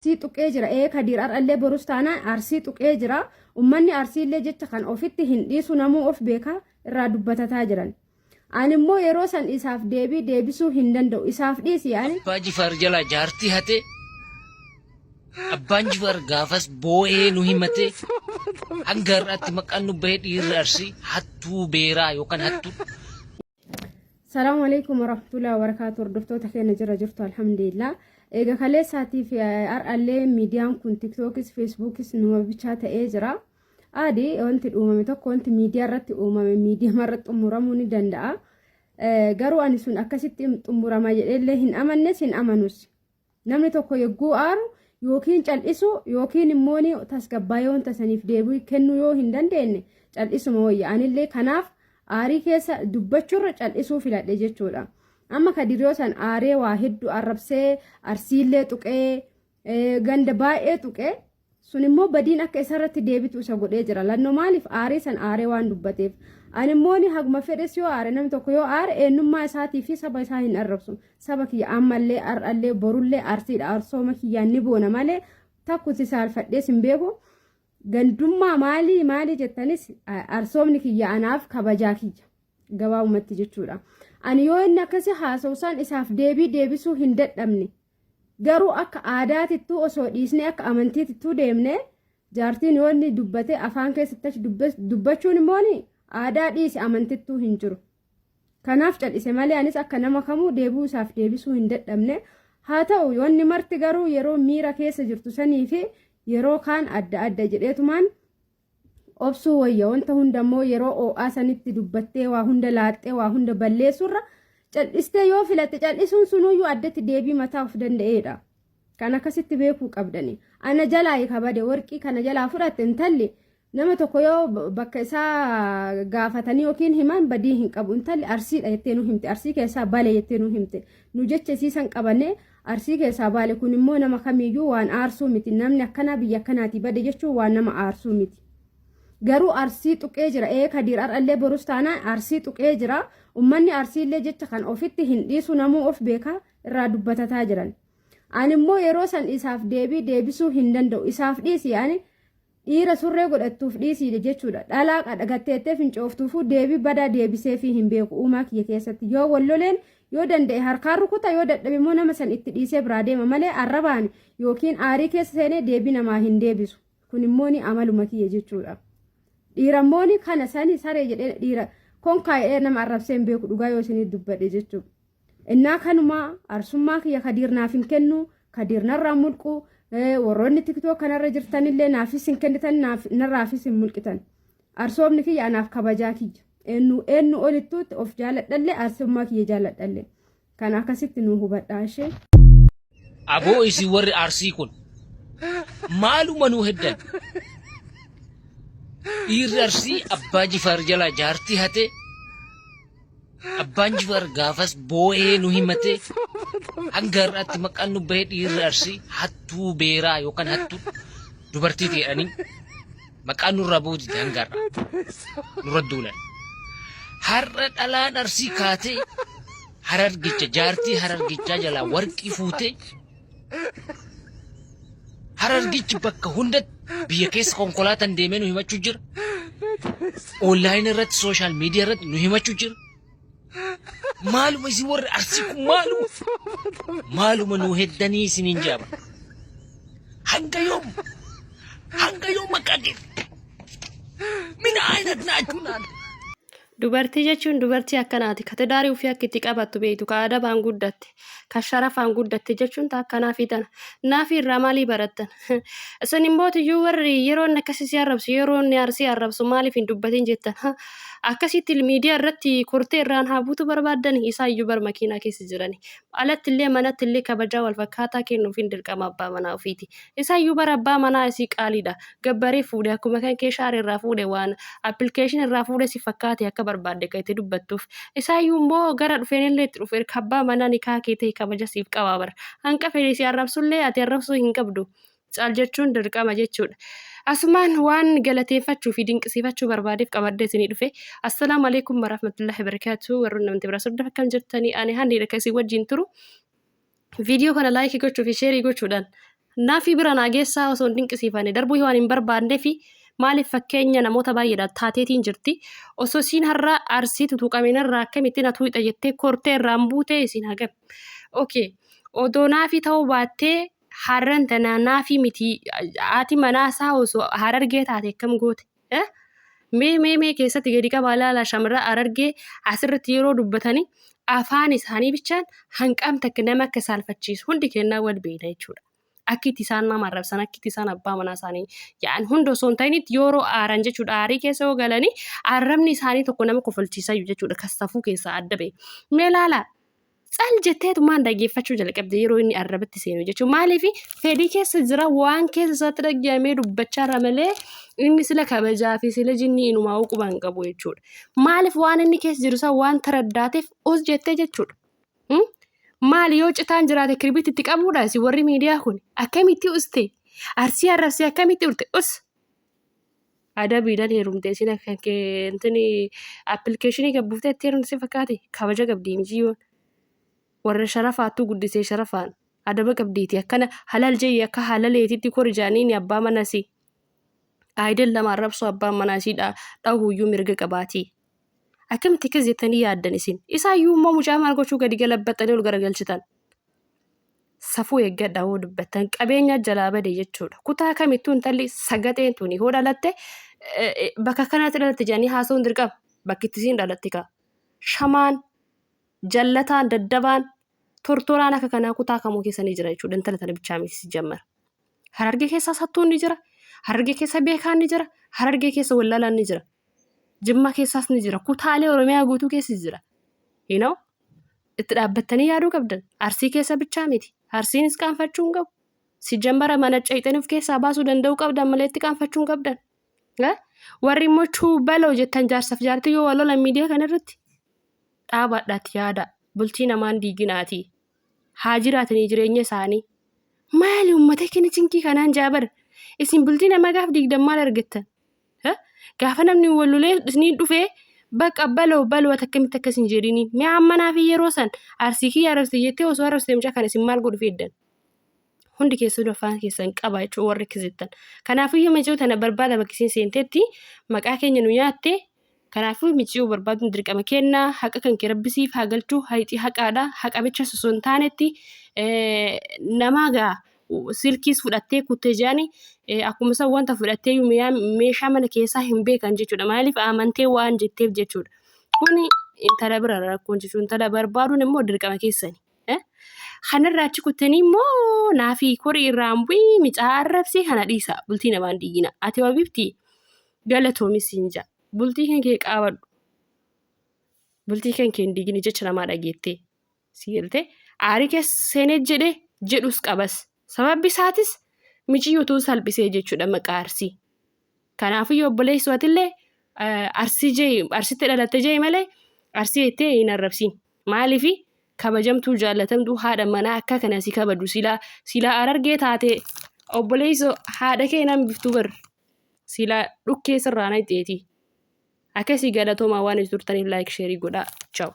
Arsii tuqee jira. Ee Kadiir har'allee borus taanaan Arsii tuqee jira. Ummanni Arsiillee jecha kan ofitti hin dhiisu namuu of beeka irraa dubbatataa jiran. Ani immoo yeroo san isaaf deebii deebisuu hin danda'u. Isaaf dhiisi ani. Abbaa Jifaar jalaa jaartii hatee Abbaan Jifaar gaafas boo'ee nu himatee hanga har'aatti maqaan nu bahee dhiirri Arsii hattuu beeraa yookaan hattuu Salaamu alaikum warahmatullahi wabarakatuh. Hordoftoota keenya jira jirtu alhamdulillah. Eega kaleessaatii fi har'allee miidiyaan kun tiktookis feesbuukis numa bichaa ta'ee jira. Aadi wanti uumame tokko wanti miidiyaa irratti uumame miidiyaa irratti xumuramuu ni danda'a. Garuu ani sun akkasitti xumurama jedheellee hin amannes hin amanus. Namni tokko yogguu aaru yookiin cal'isuu yookiin immoo ni tasgabbaa'ee wanta saniif deebii kennuu yoo hin dandeenye cal'isuma wayya. Anillee kanaaf aarii keessa dubbachuurra cal'isuu filadhe jechuudha. Amma Kadir yoo san aaree waa hedduu arrabsee arsiillee tuqee ganda baay'ee tuqee Sun immoo badiin akka isarratti deebitu isa godhee jira. Lannoo maaliif aarii san aaree waan dubbateef. Ani immoo ni haguma fedhes yoo aare namni tokko yoo aare eenyummaa isaatii fi saba isaa hin arrabsu. Saba kiyya ammallee har'allee borullee arsiidha. Arsooma kiyyaan ni boona malee takkutti saalfadhees hin beeku. Gandummaa maalii maalii jettanis arsoomni kiyya anaaf kabajaa kiyya. Gabaabumatti jechuudha. Ani yoo inni akkasi haasa'u san isaaf deebii deebisuu hin dadhabne. Garuu akka aadaatittuu osoo dhiisnee akka amantiitittuu deemne jaartiin yoo inni dubbate afaan keessatti achi dubbachuun immoo aadaa dhiisi amantittuu hin jiru. Kanaaf cal'ise malee anis akka nama kamuu deebi'uu isaaf deebisuu hin dadhabne. Haa ta'u wanni marti garuu yeroo miira keessa jirtu sanii fi yeroo kaan adda adda jedheetumaan obsuu wayya wanta hunda immoo yeroo oo'aa sanitti dubbattee waa hunda laaxxee waa hunda balleessurra cal'istee yoo filatte cal'isuun sunuyyuu addatti deebii mataa of danda'eedha. Kan akkasitti beekuu qabdani. Ana jalaa kabade warqii kana jalaa fudhatte intalli nama tokko yoo bakka isaa gaafatanii yookiin himan badii hin qabu. Intalli arsiidha jettee nu himte. Arsii keessaa bale jettee nu himte. Nu jecha isiisan qabannee arsii keessaa baale kun immoo nama kamiiyyuu waan aarsuu miti. Namni akkanaa biyya akkanaatii bade jechuun waan nama aarsuu miti. Garuu arsii tuqee jira. Ee Kadiir har'allee borus taanaan arsii tuqee jira. Ummanni arsiillee jecha kan ofitti hin dhiisu namuu of beeka irraa dubbatataa jiran. Ani immoo yeroo san isaaf deebii deebisuu hin danda'u. Isaaf dhiisi ani Dhiira surree godhattuuf dhiisiidha jechuudha. Dhalaa qadhagatteettee fincooftuufuu deebii badaa deebiseefii hin beeku uumaa kiyya keessatti. Yoo wal loleen yoo danda'e harkaan rukuta yoo dadhabe immoo nama san itti dhiisee biraa deema malee arrabaan yookiin aarii keessa seenee deebii namaa hin deebisu. Kun immoo ni amaluma kiyya jechuudha. Dhiira immoo ni kana sani saree jedhee dhiira konkaa jedhee nama arrabsee hin beeku dhugaa yoo isinii dubbadhe jechuudha. Innaa kanumaa arsummaa kiyya kadiir naaf hin kennu kadiir narraa mulqu warroonni tiktook kanarra jirtanillee naafis hin kennitan naaf narraafis hin mulqitan. Arsoomni kiyya anaaf kabajaa kiyya. Eenyu eenyu olittuutti of jaaladhallee arsummaa kiyya jaaladhallee. Kan akkasitti nu hubadhaa ishee. Aboo isin warri Arsii kun maaluma nuu heddan. Dhiirri Arsii abbaa Jifaar jalaa jaartii hatee Abbaan Jifaar gaafas boo'ee nu himatee hanga har'aatti maqaan nu bahee dhiirri Arsii hattuu beeraa yookaan hattuu dubartii jedhanii maqaan nurraa bahuu dide hanga har'aa nurra duulan. Har'a dhalaan Arsii kaatee harargicha jaartii harargichaa jalaa warqii fuutee Harargichi bakka hundatti biyya keessa konkolaataan deemee nu himachuu jira. Onlaayinii irratti sooshaal miidiyaa irratti nu himachuu jira. Maaluma isin warri arsii kun maaluma maaluma nu heddanii isiniin jaaba. Hanga yoom hanga yoom maqaa kee mina ayinat naachuu naan. Dubartii jechuun dubartii akkanaati. Ka tidaarii ufii akka itti qabattu beektu, ka adabaan guddatte, ka sharafaan guddatte jechuun ta akkanaafi tana. Naafii irraa maalii barattan? Isin immoo tiyyuu warri yeroo inni akkasii si arrabsu, yeroo inni arsii arrabsu maaliif hin dubbatin jettan? Akkasitti miidiyaa irratti kortee irraan haa buutu barbaaddani isaayyuu bar makiinaa keessa jirani. Alatti illee manatti illee kabajaa wal fakkaataa kennuufiin dirqama abbaa manaa ofiiti. Isaayyuu bara abbaa manaa isii qaaliidha. Gabbaree fuudhe akkuma kan kee shaar irraa fuudhe waan application irraa fuudhe si fakkaate akka barbaadde kan itti dubbattuuf. Isaayyuu immoo gara dhufeenillee itti dhufe erga abbaa manaa nikaa kee ta'e kabaja siif qaba bara. Hanqa fedhe si arrabsullee ati arrabsuu hin qabdu. Caal jechuun dirqama jechuudha. Asumaan waan galateeffachuu fi dinqisiifachuu barbaadeef qabadhee isinii dhufe. Assalaamu alaikum warahmatullahi wabarakatuh. Warroonni amantii biraa sodda akkam jirtanii ani hanniidha kan isin wajjin turu. Viidiyoo kana laayikii gochuu fi sheerii gochuudhaan Naafii bira naa geessaa osoo hin dinqisiifanne darbuu waan hin barbaanneefi maaliif fakkeenya namoota baay'eedha taateetiin jirti. Osoo isiin har'a arsii tutuqameen irraa akkamitti na tuuxa jettee kortee irraan buutee isiin hagam. Okay. Odoo naafii ta'uu baattee har'an tana naafii miti haati manaasaa osoo harargee taate akkam goote? Eh? Mee mee mee keessatti gadi qabaa ilaalaa shamarran harargee asirratti yeroo dubbatanii afaan isaanii bichaan hanqam takka nama akka saalfachiisu hundi kennaa wal beekna jechuudha. Akki itti isaan nama arrabsan, akki itti isaan abbaa manaa isaanii yaa'an hunda osoo hin ta'initti yeroo aaran jechuudha. Aarii keessa yoo galanii arrabni isaanii tokko nama kofalchiisayyuu jechuudha. Kasafuu keessaa adda ba'e. Mee ilaalaa cal jetteetumaan dhaggeeffachuu jalqabde yeroo inni arrabatti seenu jechuudha. Maaliif fedhii keessa jira waan keessa isaatti dhaggeeffamee dubbachaa irra malee inni sila kabajaa fi sila jinnii inumaa quba hin qabu jechuudha. Maaliif waan inni keessa jiru san waan taraddaateef os jettee jechuudha. Maali yoo citaan jiraate kirbiitti itti qabuudha si warri miidiyaa kun akkamitti uste arsii arrabsee akkamitti urte us adabiidhaan heerumte isin akka intini appilikeeshinii gabbuuftee itti heerumte si fakkaate kabaja qabdii miciyyoon warra sharafaattuu guddisee sharafaan adaba qabdiiti akkana halal jeyi akka halaleetitti kori jaaniini abbaa manasi aayidal lama arrabsoo abbaan manaa isii dhahuuyyuu mirga qabaatii. Akkamitti akkas jettanii yaaddan isin? Isaayyuu immoo mucaa maal gochuu gadi galabbaxanii ol garagalchitan. Safuu eeggadhaa hoo dubbattan qabeenya jalaa bade jechuudha. Kutaa kamittuu intalli sagaxeen tuni hoo dhalatte bakka kanatti dhalatte jedhanii haasa'uun dirqama. Bakki itti isiin dhalatte kaa. Shamaan, jallataan, daddabaan, tortoraan akka kanaa kutaa kamuu keessa ni jira jechuudha. Intala tana bichaa miti si jammara. Harargee keessa sattuun ni jira. Harargee keessa beekaan ni jira. Harargee keessa wallaalaan ni jira. Jimma keessaas ni jira. Kutaalee Oromiyaa guutuu keessa jira. You know? Itti dhaabbattanii yaaduu qabdan. Arsii keessa bichaa miti. Arsiinis qaanfachuu hin qabu. Si jambara mana ceeyxanii of keessaa baasuu danda'uu qabdan malee itti qaanfachuu hin qabdan. Warri immoo chuu baloo jettan jaarsaaf jaartii yoo wal lolan miidiyaa kana irratti dhaabaadhaatti yaada. Bultii namaan diiginaati. Haa jiraatanii jireenya isaanii. Maali uummata keenya cinqii kanaan jaabar? Isin bultii namaa gaaf diigdan maal argattan? Gaafa namni wal lolee isinii dhufee bakka baloo baloo ati akkamitti akkas hin jedhini. Mee amma naaf yeroo san arsii kiyya arrabsite jettee osoo arrabsite mucaa kana isin maal godhu feddan? Hundi keessanuu afaan keessan qaba jechuun warri akkas jettan. Kanaafiyyuu miciyoo tana barbaada bakki isin seentetti maqaa keenya nu nyaatte. Kanaafuu miciyoo barbaaduun dirqama kenna. Haqa kan kee rabbi siif haa galchu. Hayxii haqaadha. Haqa bicha osoo hin taanetti namaa gaa silkiis fudhattee kutte jedhani akkuma san wanta fudhattee meeshaa mana keessaa hin beekan jechuudha. Maaliif amantee waan jetteef jechuudha. Kuni intala bira rakkoon jechuudha. Intala barbaaduun immoo dirqama keessani. Kanarraa achi kuttanii immoo naafii korii irraan bu'ii micaa arrabsii kana dhiisa bultii namaan diigina. Ati wabiifti galatoomi siin jaa. Bultii kan kee qaabadhu. Bultii kan kee hin diigini jecha namaa dhageettee. Si galtee aarii keessa seenee jedhee jedhus qabas. Sababbi isaatis miciyyootuu salphisee jechuudha maqaa arsii. Kanaafuu obboleessu atillee arsii jee arsitti dhalatte jee malee arsii jettee hin arrabsiin. Maaliifi kabajamtuu jaallatamtuu haadha manaa akka kana si kabaju silaa silaa arargee taate obboleessoo haadha kee nan biftuu bar silaa dhukkee sirraa naqxeeti. Akkasii galatoomaa waan turtaniif like share godhaa. Ciao.